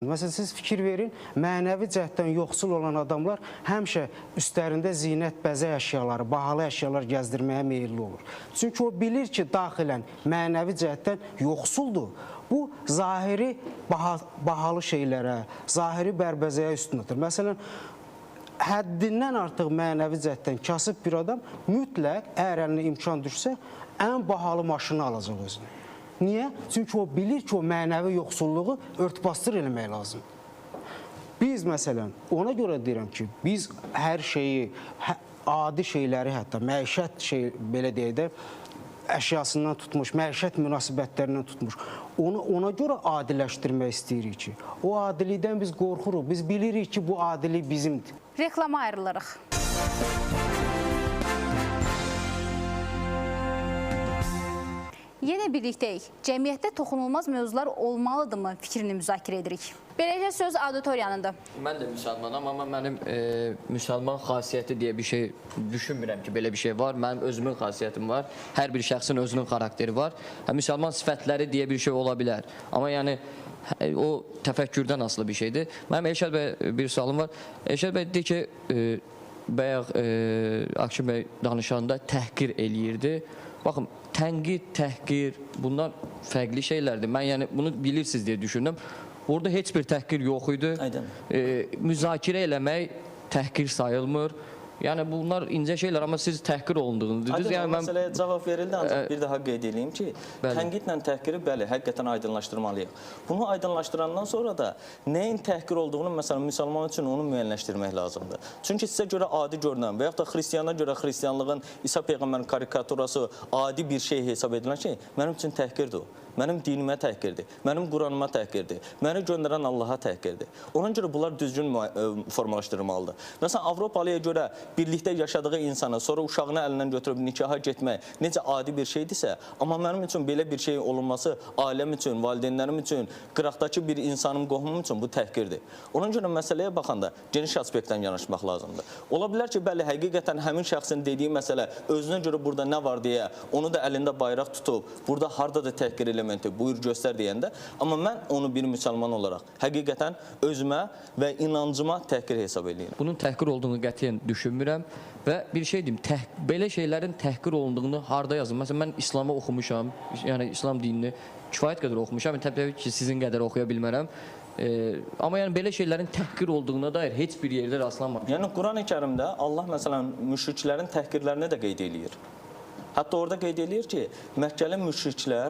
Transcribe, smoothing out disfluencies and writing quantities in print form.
Məsələn, siz fikir verin, mənəvi cəhətdən yoxsul olan adamlar həmişə üstlərində zinət, bəzək əşyaları, bahalı əşyalar gəzdirməyə meyilli olur. Çünki o bilir ki, daxilən mənəvi cəhətdən yoxsuldur. Bu, zahiri bahalı şeylərə, zahiri bərbəzəyə üstün atır. Məsələn, həddindən artıq mənəvi cəhətdən kasıb bir adam mütləq, əgər əlinə imkan düşsə, ən bahalı maşını alacaq özünə. Niyə? Çünki o bilir ki, o mənəvi yoxsulluğu örtbasdır eləmək lazımdır. Biz məsələn, ona görə deyirəm ki, biz hər şeyi, adi şeyləri hətta, məişət şey, belə deyək də, əşyasından tutmuş, məişət münasibətlərindən tutmuş, onu ona görə adiləşdirmək istəyirik ki, o adilikdən biz qorxuruq, biz bilirik ki, bu adilik bizimdir. Reklama ayrılırıq. Yenə birlikdəyik. Cəmiyyətdə toxunulmaz mövzular olmalıdırmı fikrini müzakirə edirik. Beləcə söz auditoriyanındır. Mən də müsəlmanam, amma mənim müsəlman xasiyyəti deyə bir şey düşünmürəm ki, belə bir şey var. Mənim özümün xasiyyətim var. Hər bir şəxsin özünün xarakteri var. Müsəlman sifətləri deyə bir şey ola bilər. Amma yəni o təfəkkürdən asılı bir şeydir. Mənim Elşad bəy bir sualım var. Elşad bəy deyir ki, bayaq Akşin bəy danışanda təhqir eləyirdi. Baxın, tənqid, təhqir, bunlar fərqli şeylərdir. Mən yəni bunu bilirsiniz deyə düşündüm. Burada heç bir təhqir yox idi. Müzakirə eləmək təhqir sayılmır. Yəni bunlar incə şeylər, amma siz təhqir olunduğunu dediniz. Aydın, yəni, məsələyə cavab verildi, ancaq bir daha qeyd edeyim ki, tənqidlə təhqiri bəli, həqiqətən aydınlaşdırmalıyıq. Bunu aydınlaşdırandan sonra da nəyin təhqir olduğunu, məsələn, müsəlman üçün onu müəyyənləşdirmək lazımdır. Çünki sizə görə adi görünən və yaxud da xristiyana görə xristiyanlığın İsa Peyğəmbərin karikaturası adi bir şey hesab edilən şey mənim üçün təhqirdir o. Mənim dinimə təhqirdir, mənim Quranıma təhqirdir, məni göndərən Allaha təhqirdir. Ona görə bunlar düzgün formalaşdırılmalıdır. Məsələn, Avropalıya görə birlikdə yaşadığı insanı, sonra uşağını əlindən götürüb nikaha getmək necə adi bir şeydirsə, amma mənim üçün belə bir şey olunması ailəm üçün, valideynlərim üçün, qıraqdakı bir insanın qohumum üçün bu təhqirdir. Ona görə məsələyə baxanda geniş aspektdən yanaşmaq lazımdır. Ola bilər ki, bəli, həqiqətən həmin şəxsin dediyi məsələ özünə görə burada nə var deyə, onu da əlində bayraq tutub, burada hardadır təhqir elementi, buyur göstər deyəndə, amma mən onu bir müsəlman olaraq həqiqətən özümə və inancıma təhqir hesab eləyirəm. Bunun təhqir olduğunu qətiyyən düşünmürəm və bir şey deyim, belə şeylərin təhqir olunduğunu harda yazın? Məsələn, mən İslamı oxumuşam, yəni İslam dinini kifayət qədər oxumuşam, təbii ki, sizin qədər oxuya bilmərəm. Amma yəni belə şeylərin təhqir olduğuna dair heç bir yerdə rastlanmamışam. Yəni Quran-ı Kərimdə Allah məsələn müşriklərin təhqirlərini də qeyd eləyir. Hətta orada qeyd eləyir ki, Məkkəli müşriklər